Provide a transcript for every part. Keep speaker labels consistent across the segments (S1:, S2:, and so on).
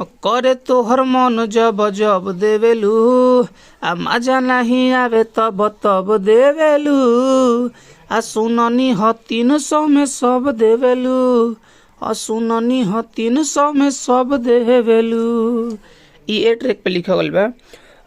S1: करे तोहर मन जब जब देवेलू, आ मजा नहीं आवे तब तब देवेलू, आ सुननी ह 300 में सब देवेलू, आ सुननी ह 300 में सब देवेलू। ई ए ट्रैक पे लिखल गइल बा।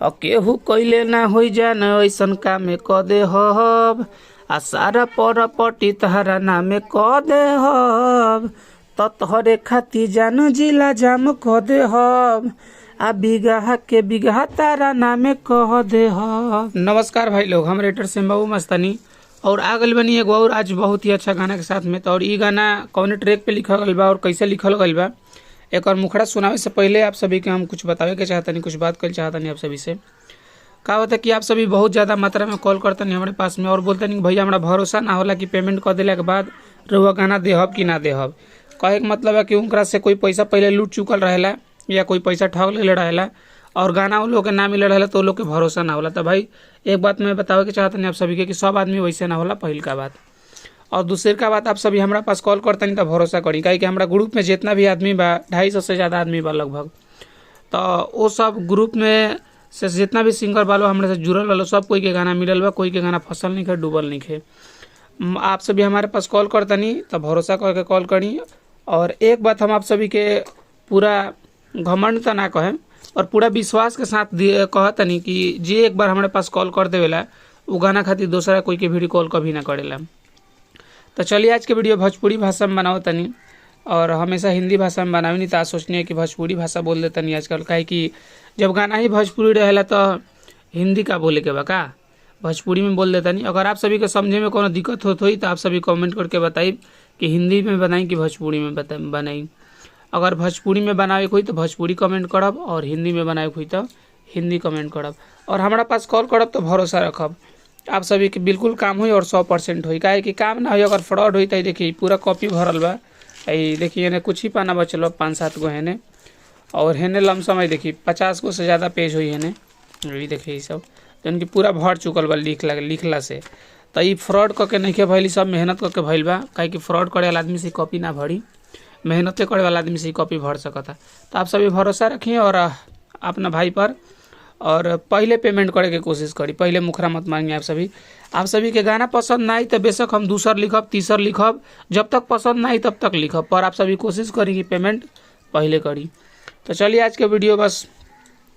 S1: आ केहू कइले ना होई जान ऐसन कामे क देहब, आ सारा प्रॉपर्टी तहरा नामे क देहब, त तोहरे खातिर जान जिला जाम क देहब, आ बिगहा के बिगहा तारा नामे कह देहब। नमस्कार भाई लोग, हम रेटर सिम्बाबू मस्तानी और आ गइल बनी एगो और आज बहुत ही अच्छा गाना के साथ में। तो और ई गाना कौन ट्रैक पे लिखल गइल बा और कैसे लिखल गइल बा, एक और मुखड़ा सुनावे से पहले आप सभी के हम कुछ बतावे के चाहतनी, कुछ बात करे चाहतनी आप सभी से। का होता कि आप सभी बहुत ज़्यादा मात्रा में कॉल करतनी हमारे पास में और बोलतनी कि भैया हमारा भरोसा ना होला कि पेमेंट कर दिला के बाद रउआ गाना देहब कि ना देहब। कहे के मतलब है कि उनकरा से कोई पैसा पहले लूट चुकल रहेला या कोई पैसा ठग लेले रहेला और गाना उन लोग के ना मिले रहेला तो उन लोग के भरोसा ना होला। तो भाई एक बात मैं बतावे के चाहतनी आप सभी के कि सब आदमी वैसे ना होला, पहिल का बात। और दूसरे का बात, आप सभी हमारा पास कॉल करतनी तो भरोसा करी, काहे कि हमारा ग्रुप में जितना भी आदमी बा 250 से ज़्यादा आदमी बा लगभग, तो वो सब ग्रुप में से जितना भी सिंगर वालो हमारे से जुड़ल वालो सब कोई के गाना मिलल बा, कोई के गाना फसल नहीं खे, डूबल नहीं खे। आप सभी हमारे पास कॉल करतनी तो भरोसा करके कॉल करी। और एक बात हम आप सभी के पूरा घमंड तो ना कहें और पूरा विश्वास के साथ कहतनी कि जे एक बार हमारे पास कॉल कर देवेला वो गाना खातिर दूसरा कोई के भी कॉल कभी ना करेला। तो चलिए आज के वीडियो भोजपुरी भाषा में बनाओ तनी और हमेशा हिंदी भाषा में बनावी नहीं तो आज सोचनी है कि भोजपुरी भाषा बोल देता नहीं आजकल, काहे कि जब गाना ही भोजपुरी रहेला तो हिंदी का बोले के बा, का भोजपुरी में बोल देता नहीं। अगर आप सभी के समझे में कोनो दिक्कत होत होई तो आप सभी कमेंट करके बताई कि हिंदी में बनाई कि भोजपुरी में बनाई। अगर भोजपुरी में बनावे के होई तो भोजपुरी कमेंट करब और हिंदी में बनावे के होई तो हिंदी कमेंट करब। और हमारा पास कॉल करब तो भरोसा रखब आप सभी के बिल्कुल काम होई और 100% होई, काहे कि काम ना होई अगर फ्रॉड होई तो देखिए पूरा कॉपी भरल बा, देखिए एने कुछ ही पाना बचल बा, 5-7 गो हेने और हेने लमसम देखिए 50 गो से ज़्यादा पेज हुई हेने, ये देखिए सब जौन कि पूरा भर चुकल बा लिखला से। तो ये फ्रॉड करके नहीं के भइल, सब मेहनत करके भइल बा, काहे कि फ्रॉड करे वाला आदमी से कॉपी ना भरी, मेहनते करे वाला आदमी से कॉपी भर सकता। तो आप सभी भरोसा रखिए और अपना भाई पर, और पहले पेमेंट करे के कोशिश करी, पहले मुखरा मत मांगिए। आप सभी के गाना पसंद ना आई तो बेशक हम दूसर लिखब तीसर लिखब, जब तक पसंद ना आई तब तक लिखब, पर आप सभी कोशिश करी कि पेमेंट पहले करी। तो चलिए आज के वीडियो बस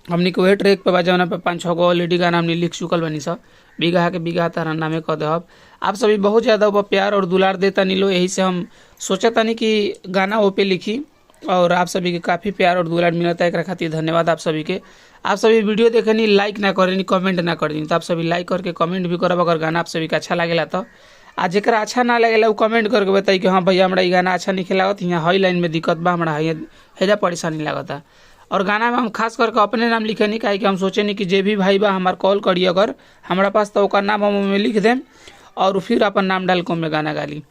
S1: हमनी के वही ट्रैक पे बा जौना पे 5-6 गो ऑलरेडी गाना हमने लिख चुकल बनी सब, बीघा के बीघा तारा नामे कह देहब। आप सभी बहुत ज़्यादा ऊपर प्यार और दुलार देता नी लो, यही से हम सोचता नहीं कि गाना वो पे लिखी और आप सभी के काफ़ी प्यार और दुलार मिलता है, एकरा खातिर धन्यवाद आप सभी के। आप सभी वीडियो देखेनी, लाइक ना करेनी, कमेंट ना करेनी, तो आप सभी लाइक करके कमेंट भी करब अगर गाना आप सभी के अच्छा लागेला तो। आ जेकरा अच्छा ना लगेला वो कमेंट करके बताई कि हाँ भैया हमरा ई गाना अच्छा नहीं लागत, यहाँ हई लाइन में दिक्कत बा, हमरा हेजा परेशानी लागता। और गाना में हम खास करके अपने नाम लिखे नहीं, काहे कि हम सोचे नहीं कि जे भी भाई बा हमार कॉल करी अगर हमारा पास तो ओकर नाम हम ओमे लिख देम और फिर अपन नाम डाल के ओमे गाना गाली।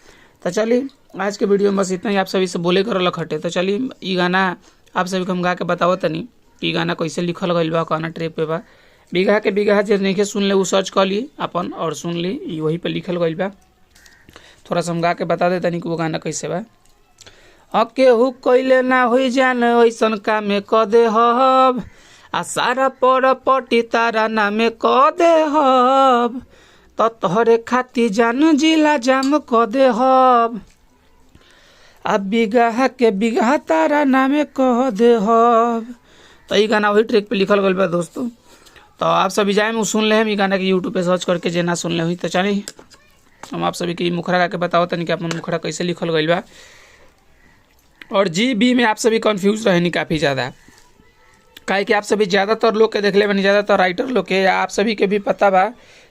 S1: तो चलिए आज के वीडियो में बस इतना ही, आप सभी से बोले कर हटे। तो चलिए ई गाना आप सभी को हम गा के बताओ तनी कि गाना कैसे लिखल गइल बा, कौना ट्रैक पे बा। बीघा के बीघा जे नहीं सुन ले वो सर्च कर ली अपन और सुन ली, ई वही पे लिखल गइल बा। थोड़ा सा हम गा के बता दे तनी कि वो गाना कैसे बा। केहू कइले ना होई जान ऐसन कामे क देहब, आ सारा प्रॉपर्टी तारा नामे क देहब, त तोहरे खातिर जान जिला जाम क देहब, आ बीघा के बीघा तारा नामे कह देहब। तो ये गाना वही ट्रैक पे लिखल गइल बा दोस्तों। तो आप सभी जाए वो सुन ले हम ई गाना के यूट्यूब पे सर्च करके जे ना सुन ले हुई। तो चलिए हम आप सभी के मुखड़ा गा के बताओ तनी कि अपन मुखड़ा कैसे लिखल गइल बा। और जी बी में आप सभी कन्फ्यूज रहेनी काफ़ी ज़्यादा, काहे कि आप सभी ज़्यादातर लोग के देख ले बनी, ज़्यादातर राइटर लोग के आप सभी के भी पता बा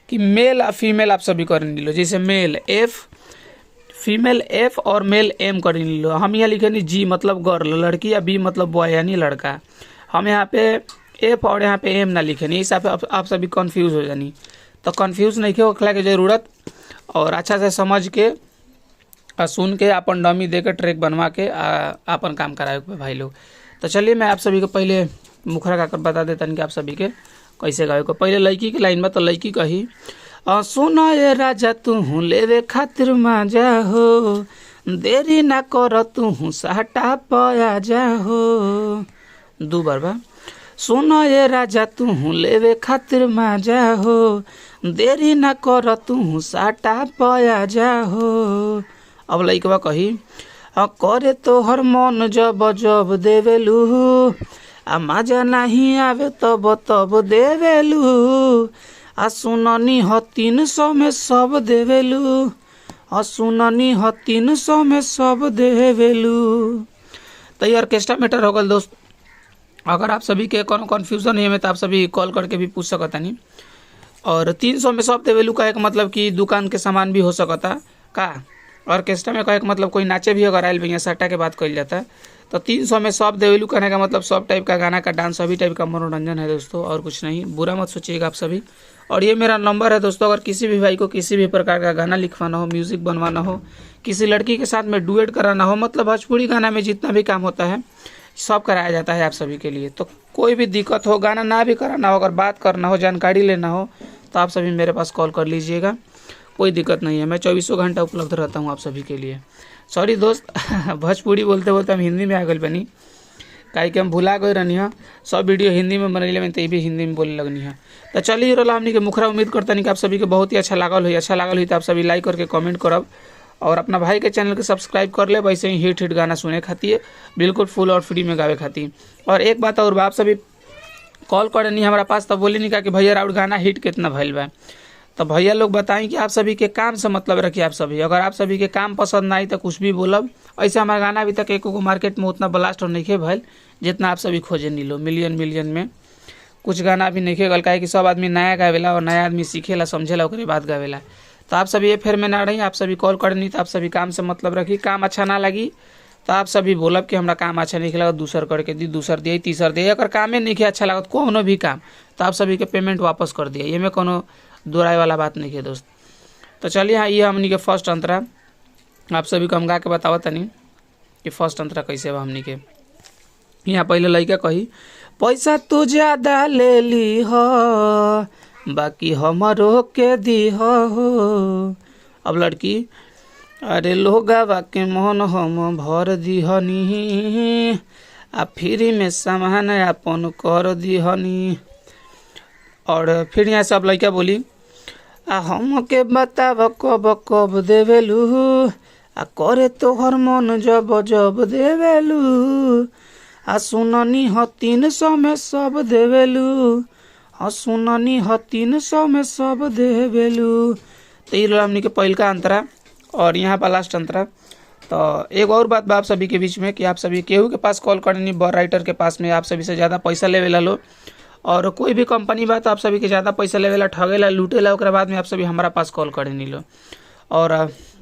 S1: कि मेल और फीमेल आप सभी कर लो, जैसे मेल एफ फीमेल एफ और मेल एम कर लो। हम यहाँ लिखे नहीं जी मतलब गर्ल लड़की या बी मतलब बॉय यानी लड़का, हम यहाँ पे एफ और यहाँ पे एम ना लिखे नहीं, इस आप सभी कन्फ्यूज़ हो जानी। तो कन्फ्यूज़ नहीं के होखला के ज़रूरत, और अच्छा से समझ के और सुन के अपन डमी दे के ट्रैक बनवा के अपन काम कराए भाई लोग। तो चलिए मैं आप सभी को पहले मुखरा गाकर बता देता कि आप सभी के कैसे गावे को। पहले लड़की के लाइन में तो लड़की कही, सुन ये राजा तू लेवे खातिर मजा हो, देरी ना कर तू साटा पया जा हो, दू बार बा। सुनो ये राजा तू लेवे खातिर मजा हो, देरी ना कर तू साटा पया जा हो। अब लइकवा कही करे तोहर मन जब जब देवेलू, आ मजा नहीं आवे तब तब देवेलू, आ सुननी ह 300 में सब देवेलू, आ सुननी ह 300 में सब देवेलू। तो ये ऑर्केस्ट्रा मैटर हो गल दोस्त। अगर आप सभी के कोनो कन्फ्यूजन है तो आप सभी कॉल करके भी पूछ सकतानी। और 300 में सब देवेलू का एक मतलब कि दुकान के सामान भी हो सकता का, ऑर्केस्ट्रा में कहे के मतलब कोई नाचे भी अगर आयल भैया सट्टा के बात कल जाता है। तो 300 में सब देवेलू कहने का मतलब सब टाइप का गाना का डांस, सभी टाइप का मनोरंजन है दोस्तों, और कुछ नहीं। बुरा मत सोचिएगा आप सभी। और ये मेरा नंबर है दोस्तों, अगर किसी भी भाई को किसी भी प्रकार का गाना लिखवाना हो, म्यूज़िक बनवाना हो, किसी लड़की के साथ में डुएट कराना हो, मतलब भोजपुरी गाना में जितना भी काम होता है सब कराया जाता है आप सभी के लिए। तो कोई भी दिक्कत हो, गाना ना भी कराना हो, अगर बात करना हो, जानकारी लेना हो, तो आप सभी मेरे पास कॉल कर लीजिएगा, कोई दिक्कत नहीं है। मैं 24 घंटा उपलब्ध रहता हूँ आप सभी के लिए। सॉरी दोस्त, भोजपुरी बोलते बोलते हम हिंदी में आ गए बनी, काहे कि हम भुला गए रहनी है। सब वीडियो हिंदी में बनैले में तो ये भी हिंदी में बोले लगनी है। तो चलिए रोला हमनी के मुखरा, उम्मीद करता नहीं कि आप सभी के बहुत ही अच्छा लागल हुई। अच्छा लागल हुई तो आप सभी लाइक करके कमेंट करब और अपना भाई के चैनल के सब्सक्राइब कर ले, वैसे ही हिट हिट गाना सुने खातिर, बिल्कुल फुल और फ्री में गावे खातिर। और एक बात और, आप सभी कॉल करे नहीं हमारा पास तो बोले नहीं का कि भैया राउर गाना हिट कितना भइल बा, तो भैया लोग बताएं कि आप सभी के काम से मतलब रखिए। आप सभी अगर आप सभी के काम पसंद ना आई तो कुछ भी बोलब। ऐसे हमारा गाना अभी तक एक मार्केट में उतना ब्लास्ट नहीं भइल जितना आप सभी खोजे नहीं लो। मिलियन मिलियन में कुछ गाना अभी नहीं गल, काहे कि सब आदमी नया गावेला और नया आदमी सीखेला समझेला ओकरे बाद गावेला। तो आप सभी ये फेर में ना रही, आप सभी कॉल करनी तो आप सभी काम से मतलब रखी। काम अच्छा ना लगी तो आप सभी बोलब कि हमरा काम अच्छा नहीं लगा, दूसर करके दी, दूसर दिए, तीसर दिए। अगर कामे नहीं अच्छा लागत कोनो भी काम तो आप सभी के पेमेंट वापस कर दिया, ये में कोनो दोहराए वाला बात नहीं है दोस्त। तो चलिए, हाँ ये हमनी के फर्स्ट अंतरा आप सभी को हम गा के बतावत तनी कि फर्स्ट अंतरा कैसे बा हमनी के। यहाँ पहले लड़का कही पैसा तू ज़्यादा ले ली हो बाकी हमरो के दी हो। अब लड़की अरे लोगावा के मन हम भर दिहनी आ फ्री में सामान अपन कर दिहनी। और फिर यहाँ सब लड़का बोली आ हम के बताब कब कब देवेलू आ करे तोहर मन जब जब देवेलू आ सुननी ह 300 में सब देवेलू आ सुननी ह 300 में सब देवेलू। तो ये हमनी के पहिलका अंतरा और यहाँ पर लास्ट अंतरा। तो एक और बात बा आप सभी के बीच में कि आप सभी केहू के पास कॉल करनी बर राइटर के पास में आप सभी से ज़्यादा पैसा लेवेला लो और कोई भी कंपनी बा तो आप सभी के ज़्यादा पैसा लेवेला, ठगेला, लूटेला, ओकरा बाद में आप सभी हमारा पास कॉल करे लो और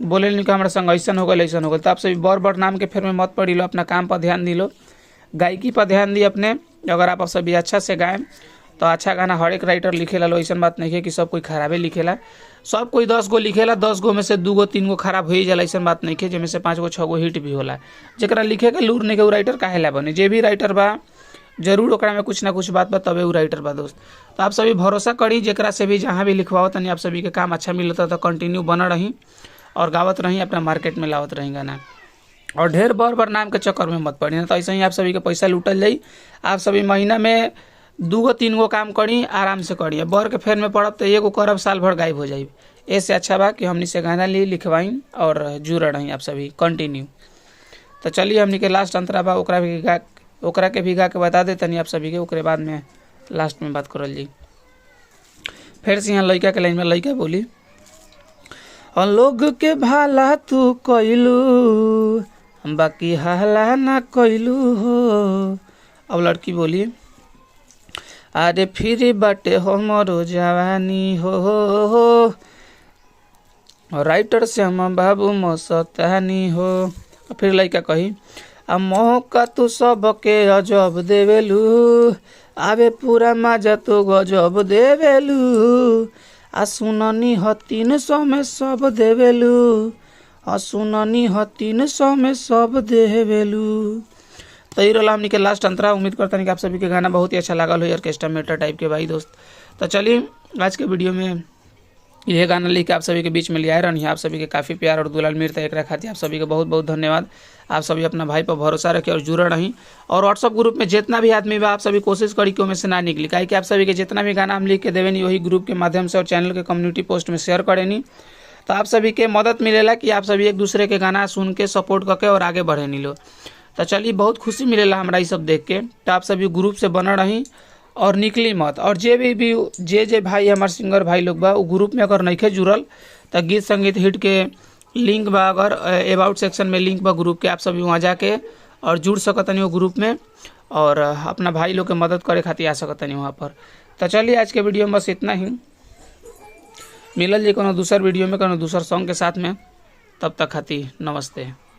S1: बोले कि हमारा संग ऐसा हो गल ऐसा हो गल। तो आप सभी बड़ बड़ नाम के फेर में मत पड़ी लो, अपना काम पर ध्यान दी लो, गायकी पर ध्यान दी अपने। अगर आप सभी अच्छा से गाएं तो अच्छा गाना हर एक राइटर लिखेला लो, ऐसा बात नहीं है कि सब कोई खराबे लिखेला। सब कोई 10 गो लिखेला, 10 गो में से 2 गो 3 गो खराब हो ही जाला, ऐसा बात नहीं है, जिसमें से 5 गो 6 गो हिट भी होला। जरा लिखे के लूर नहीं के राइटर काहे ला बने, जे भी राइटर बा जरूर ओकरा में कुछ ना कुछ बात बा तबे उ राइटर बा दोस्त। तो आप सभी भरोसा करी जेकरा से भी जहाँ भी लिखवाओ तनी आप सभी के काम अच्छा मिलता तो कंटिन्यू बना रही और गावत रही, अपना मार्केट में लावत रही गाना। और ढेर बड़ बड़ नाम के चक्कर में मत पड़ी ना तो ऐसे ही आप सभी के पैसा लूटल जाई। आप सभी महीना में 2 गो 3 गो काम करी, आराम से करी। बर के फेर में पड़ब तो एगो करब साल भर गायब हो जाई। ऐसे अच्छा बा कि हमनी से गाना ली लिखवाई और जुड़ रही आप सभी कंटिन्यू। तो चलिए हमनी के लास्ट अंतरा बा ओकरा के भी गा के बता दे तनी आप सभी के, ओकरे बाद में लास्ट में बात करल जी। फिर से यहाँ लड़का के लाइन में लड़का बोली और लोग के भाला तू कैलू बाकी हला ना कैलू हो। अब लड़की बोली अरे फिर बाटे हमरो जवानी हो राइटर से हम बाबू मस्तानी हो। फिर लड़का कही आ मौका तू सबके अजब देवेलू आवे पूरा मजा तू गजब देवेलू आ सुननी ह 300 में सब देवेलू आ सुननी ह 300 में सब देवेलू। तो ये रहा हमनी के लास्ट अंतरा। उम्मीद करता नहीं कि आप सभी के गाना बहुत ही अच्छा लागल हो ऑर्केस्ट्रा मेटर टाइप के भाई दोस्त। तो चलिए आज के वीडियो में यह गाना लिख के आप सभी के बीच में ले आए रहनी। आप सभी के काफ़ी प्यार और दुलाल मिलता है, एकरा खातिर आप सभी के बहुत बहुत धन्यवाद। आप सभी अपना भाई पर भरोसा रखे और जुड़ल रही। और व्हाट्सअप ग्रुप में जितना भी आदमी बा आप सभी कोशिश करी कि ओमे से ना निकली, काहे कि आप सभी के जितना भी गाना हम लिख के देवेनी वही ग्रुप के माध्यम से और चैनल के कम्युनिटी पोस्ट में शेयर करेनी, तो आप सभी के मदद मिलेला कि आप सभी एक दूसरे के गाना सुन के सपोर्ट करके और आगे बढ़ेनी लो। तो चलिए बहुत खुशी मिलेला हमरा ये सब देख के। तो आप सभी ग्रुप से बनल रही और निकली मत। और जे भी जे जे भाई हमार सिंगर भाई लोग बा उ ग्रुप में अगर नइखे जुड़ल तो गीत संगीत हिट के लिंक बा, अगर अबाउट सेक्शन में लिंक बा ग्रुप के, आप सभी वहाँ जाके और जुड़ सकतनी वो ग्रुप में और अपना भाई लोग के मदद करे खातिर आ सकतनी वहाँ पर। तो चलिए आज के वीडियो में बस इतना ही, मिलल जी कोनो दूसर वीडियो में कोनो दूसर सॉन्ग के साथ में, तब तक खातिर नमस्ते।